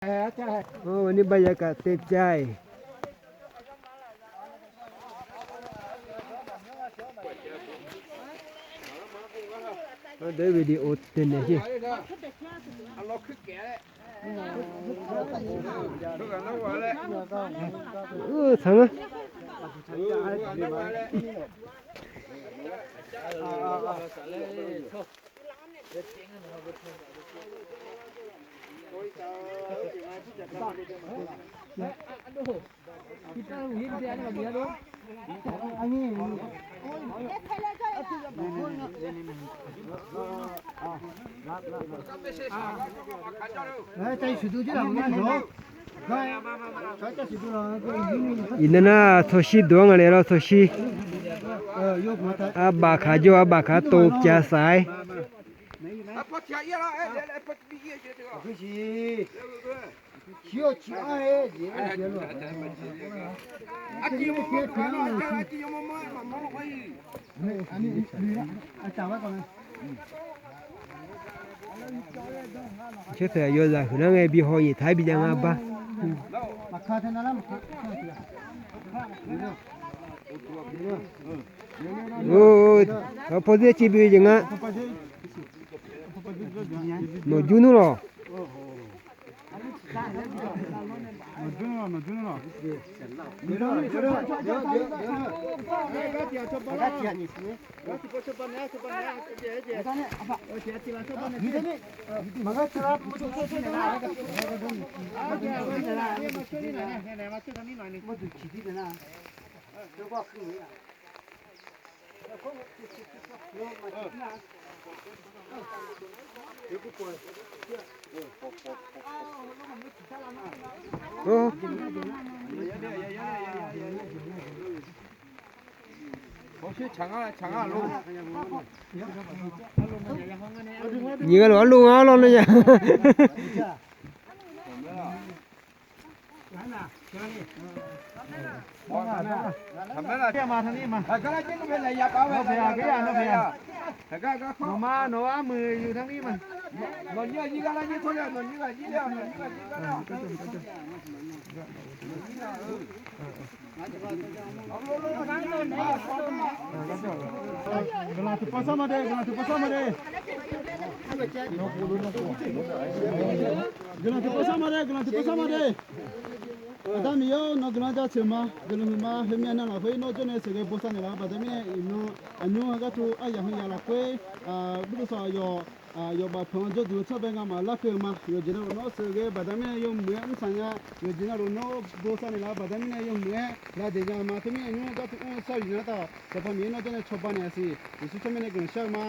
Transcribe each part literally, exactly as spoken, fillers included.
Ɔ, ni บรรยากาศเต็มใจ Ardeuv video tenaeq sher. Tsanq-a. Iqnan nar tsawrshir deuq-anr nga le lawr, tsawrshir. Arbaf kaq jawr, arbaf kaq tov pyav saf-aer. Caer taq yawzaq huiqlar ngae bi haw nyiq taq-aer bi jav nga bar. Paw dzer civ bi jeq nga. Nawqjur nmr lawq. Nyiq ghaq lof-aer lof nga lawr nar ya. Nawqma nawq-anr muiq yuf tanr nir ma. Guiqlanq tiqpawf sar ma de, guiqlanq tiqpawf sar ma de. Guiqlanq tiqpawf sar ma de, guiqlanq tiqpawf sar ma de. Aqda Miqyaer-or, nawq guiqlanq jaceuq ma, guiqlanq huiq ma, heumyav navluf khoer nawr jawrnae sheuqghae bosav naeqlaf-eu baqda mirnae iqnan aqnymr heugar tov aryaq heuyaq lafkhoer, burduq saq yawq, yawqbaf panq-anr jawrduq-eu tsawrbae ngamaf larkeuv-eu ma. Yawqjeq navluf nawr sheuqghae baqda mirnae yawmuiq-aer mr saq nya. Yawqjeq navluf nawr bosav naeqlaf-eu baqda mirnae yawmuiq-aer ladeq nya-eu ma. Teumirnae aqnymr heugar tov mr-eu sarhuiq nar taq, Sanqpaq Miqyaer nawr jawrnae cawba naeq-a siq. Yeqsur tsawrmyanr nae guiqlanq shar-eu ma.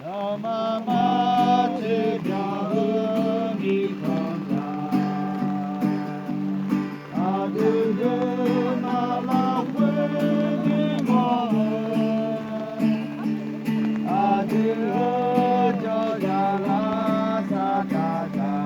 Nawmaf maqtser byaq-eu mirkhanq-aq, aqdui-euq maq lafkhoer bimawr-eu, aqdui-euq jawrja lar sar taq taq.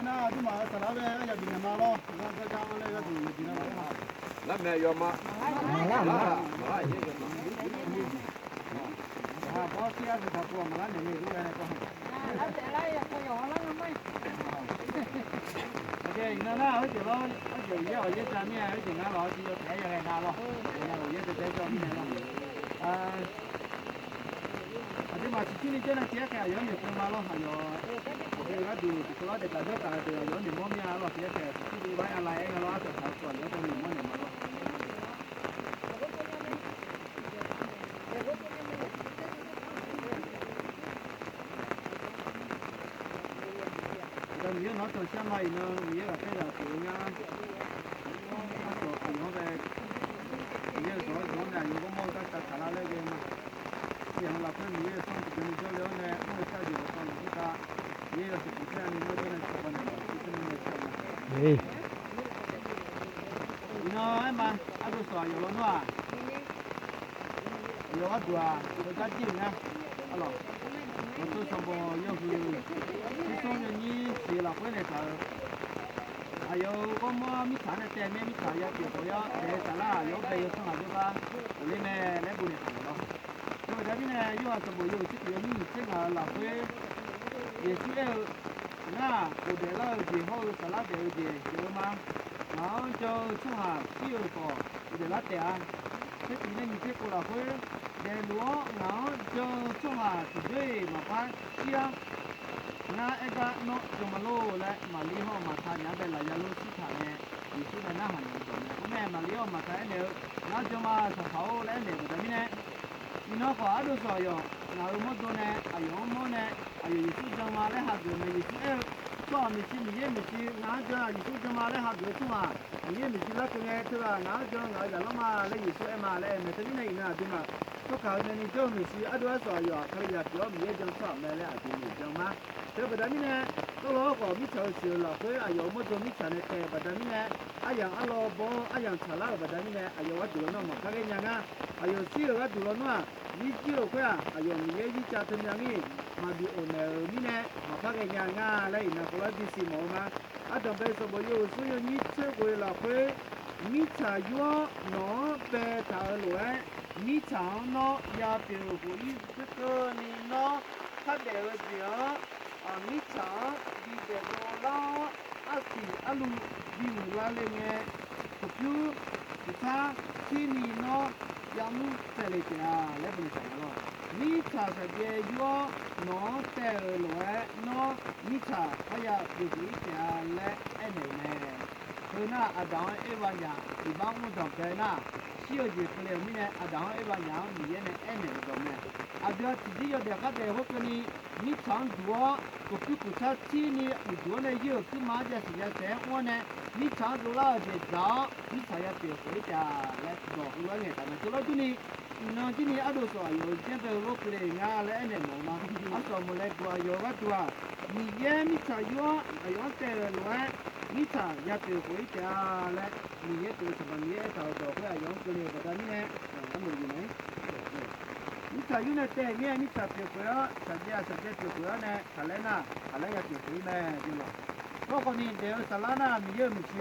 Nar aqduimaf-euq saqlar bae aryaq bifnaeq ma lawr. Nar mae yawma. Nar mae yawma. Nar mae yawma. Iqnan nar, heujeq lawr, heujeq yaer awq yaer ja mir-a, heujeq ngar lawq, tiqyawf taef-aer yaghae nga lawr. Nar ghawqyaer daedae jawr mirnae lawr. Aqduimaf ciqcurni janr nae tiq aer khaeq, aqyawf-anr noeqkeuv ma lawr. Aqyawf aqdui gharduq tiqkawv lar daef taf jawr taf-eu deuq aqyawf-anr noeqmawr mir-a lawr. Tiq aer khaeq, ciqcurni lar ya la aer nga lawr, arsaq taq-eu tsov aqyawf-anr bae noeqmawr naeq ma lawr. Aqda Miqyaer nawq-anr tanqshar ma. Iqnan Miqyaer ghaqkhaer zaq pyeuf-eu ngar, arsaq aqyawf-anr bae, Miqyaer-euq dawq-anr dawq-anr nae aqyawf ghawrmawr-eu garkhav taqlar laer ghae ma. Tiqghaq-eu lafkhoer Miqyaer-euq sanr tiqjeq ni jawrle-awr nae mr-eu shar-eu jeq dawqtawvluf khoertav, Miqyaer yawshaef pyeuf taer-a ni nawr jawr nae cawba naeq laf-euq shir tser nae nae shar-eu ma. Iqnan aer ma, ardov sawq aqyawf lawnmr-aq, aqyawf gharduq-aq, tiqkawv jar jir-euq ngar. Arlawq, dawqtawv sanqbof yawhuiq, tirsar yawnyir siq lafkhoer naeq taq-euq, aqyawf-euq ghawrmawr mirtsaq-anr nae tae mir-aer mirtsaq ya pyeuf khawf-ir-awr, daef-eu saflar aqyawf-anr bae yawsanr ghaq jawrgar ghofler mae laer bofnaeq taq-euq lawr. Teubaqda mirnae, Yorhaq sanqbof yawhuiq tser tiq yawnyir nyiq tser ngaq-euq lafkhoer Yeqsur aer-eu, Ngar-aq, ghofdaef lar-eu jeq hawr-eu saflar daef-eu jeq pyeuf-eu ma. Ngaq-anr jan-eu tsawrhaq shir-euq khawf, ghofdaef lar taef-a. Tser tiq nae nyiq tser kov lafkhoer, daefluf-awr ngaq-anr jan-eu tsawrhaq tiqjox-iq maqpar shir-ar. Ngar aer gar nawr jan ma lor laer, Maqlir hawr-eu Maqta nya-anr bae laf ya lor shir taq ngae, Yeqsur nae narhaq naeq-eu dawq mae. Khoermirnae, Maqlir hawr-eu Maqta aernaeq-eu, Ngar jan ma, Sanqpaq-or laer aernaeq-euq baqda mirnae, iqnan khawf ardov sawq aqyawf ngaq-euq mawrdo nae aqyawf-anr mawr nae, aqyawf Yeqsur jan ma laer hageuf mae. Yeqsur aer-eu, Tsawrhaq maeqshi Miqyaer maeqshi ngar jan-a, Yeqsur jan ma laer hageuf-eu tsawrhaq Miqyaer maeqshi larkeuv ngae, teughaq ngaq-anr jan ngaq-euq zaqlanr ma laer Yeqsur aer ma laer aer mae. Teumirnae iqnan aqduimaf tsawrkaq-eu nae ni jawr-eu maeqshi ardov arsawq aqyawf-aq, Kalizaq pyeuf-awr Miqyaer jan-eu tsawrhaq mae laer aqdui noeq jan ma. Teu baqda mirnae, tawrlawr khawf mirtsaq-euq siq-euq lafkhoer aqyawf-euq mawrdo mirtsaq nae taef-eu baqda mirnae, aryamq arlawr baw-awr aryamq tsaqlar-euq baqda mirnae, aqyawf gharduq lawnmr-aq maqpar ghae nya ngar. Aqyawf shir-euq gharduq lawnmr-aq, yirjir-euq khoer-aq, aqyawf Miqyaer yircav teu myav ngir maqbi of naeq-euq mirnae maqpar ghae nya ngar laer iqnan khovlar bisiq mawf-eu ma. Ardanqbae sanqbof yawhuiq smr yawnyir tser ghoe lafkhoer, mirtsaq yur-awr nawq-anr baetaq-euq lof-aer, mirtsaq-anr nawr ya pyeuf khof-ir khoerkeuvni nawr khardaef-eu jeq-anr mirtsaq-anr bidaef dovlar-awr, arsiq arluv bimuiq lar le ngae, khof pyur khof tsar tirni nawr yamr tsaevle taef-a laer bofnaeq taq-euq lawr. Mirtsaq shaqjaev yur-awr nawq-anr taev-euq lof-aer nawr mirtsaq parya pyeuf khof-ir taef-a laer aernaeq-euq mae. Heu nar-aq, Aqdaq-anr Erbav nyaf iqbax mr danqbae nar-aq, shir-eu jeq keuvle-euq mirnae, Aqdaq-anr Erbav nyaf-anr Miqyaer nae aernaeq-euq dawq mae. Aqdui-aq tiqjir yawdaef khardaef khoerkeuvni, mirtsaq-anr duq-awr, khof pyur khof tsar tirni uqduq-anr nae yir-euq kuirma-anr jav siq jav taef-aer mr-awr nae, mirtsaq-anr dovlar-euq jeq dzaq-awr, mirtsaq ya pyeuf khof-ir taef-a laer dawq heulof-aer ngaeqtaq mae. Teulof durni, iqnan jirni ardov sawq aqyawf-euq janr bae-eu lor keuvle nga laer aernaeq mawf-eu ma. Arsaq maqlaer guq aqyawf-eu gharduq-aq, Miqyaer mirtsaq yur-awr aqyawf-anr taev-euq lof-aer, mirtsaq ya pyeuf khof-ir taef-a laer, Miqyaer pyeuf-eu Sanqpaq Miqyaer aertaq-euq dawq khoer aqyawf-anr keuvle-euq baqda mirnae, mirtsaq yur nae taev mir-aer mirtsaq pyeuf khof-awr, shaqjaev-aq shaqjaev pyeuf khof-awr nae, taqlaer nar taqlaer ya pyeuf khof-ir mae jeq lawq. Aerkhawf ni daef-eu saflar nar Miqyaer-euq maeqshi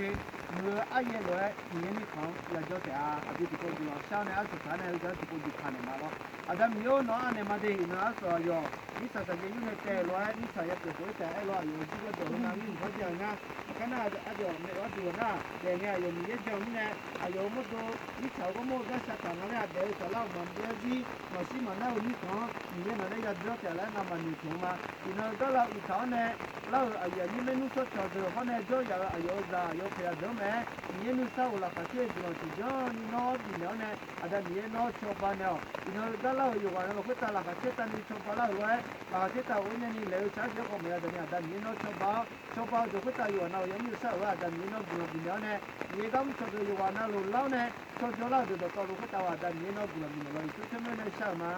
muiq-eu aryaer lof-aer Miqyaer mirkhanq-anr yajawr taef-a. Aqdui tiqpov guiqlanq shar-awr nae arsaq saq nae heu gar tiqpov duqkaq naeq ma lawr. Aqda Miqyaer-or, nawq-anr anaeq ma de. Iqnan arsaq aqyawf mirtsaq shaqjaev yur nae taev lof-aer mirtsaq ya pyeuf khof-ir taef-a aer lawr. Aqyawf-euq jir gharduq heu nav mir mq hawr jav-eu ngar. Aqkar nar aqyawf naeq-eu gharduq nar daef ngae aqyawf Miqyaer jan-eu mirnae, aqyawf-euq mawrdo mirtsaq-eu ghawrmawr-eu gar sha taq nga laer aqdaef-eu saflar-euq maqbyav zir maqshir maqnar-eu mirkhanq-anr Miqyaer nawq nae yajawr taef laer ngamaf noeqtmq-eu ma. Iqnan-eu gar lav uqtaf-awr nae lar-euq aqyuif aqnyir maernmr shawrcawq deuq hawr nae jawryaf-euq aqyawf-euq zaq aqyawf-euq paqya deuq-anr mae-aer, Miqyaer nuisar-euq laqkhaq caer-eu guiqlanq tiqbyan ni nawr bifnaeq-awr nae, Aqda Miqyaer nawr cawba naeq-awq. Iqnan-eu gar lar-euq yawqghaq navluf khoertav laqkhaq caer tavni cawba lar-euq lof-aer, laqkhaq caer tav ghofler nyani laeq-eu tsaq-aer jeq khawf maqya daqni Aqda Miqyaer nawr cawba-awr, cawba-eu deuq khoertav yawqghaq navluf yamr-eu shar-euq-aer Aqda Miqyaer nawr guiqlanq bifnaeq-awr nae, Miqyaer gar mr cawq deuq yawqghaq navluf lar-awr nae cawjawr lar-euq deuq dawqtawvluf khoertav-aq Aqda Miqyaer nawr guiqlanq bifnaeq lawq. Yeqsur tsawrmyanr nae shar-euq ma.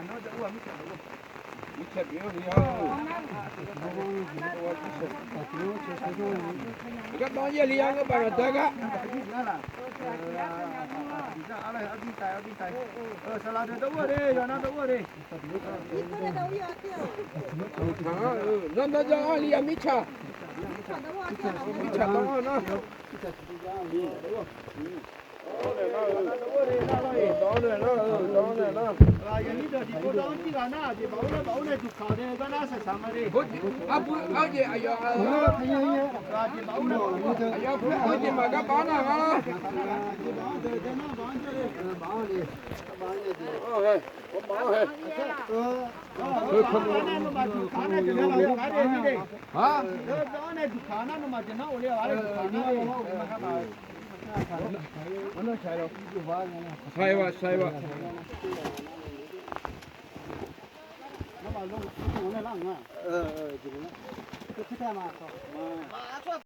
Nawr jawr ur-aq mirtsaq deuq-or. Mirtsaq pyeuf-anr li-a. Gardanr yaerli-a, ngeur baq maqdar gar. Saqlaq deuq dawr-eu de, yawqnan dawr-eu de. Nar nar jar-anr li-a mirtsaq. Mirtsaq dawr-anr nar. Arbu arjeq aqyawf, aqyawf arbu arjeq maqgar baf nar nga. Shaiwa, shaiwa.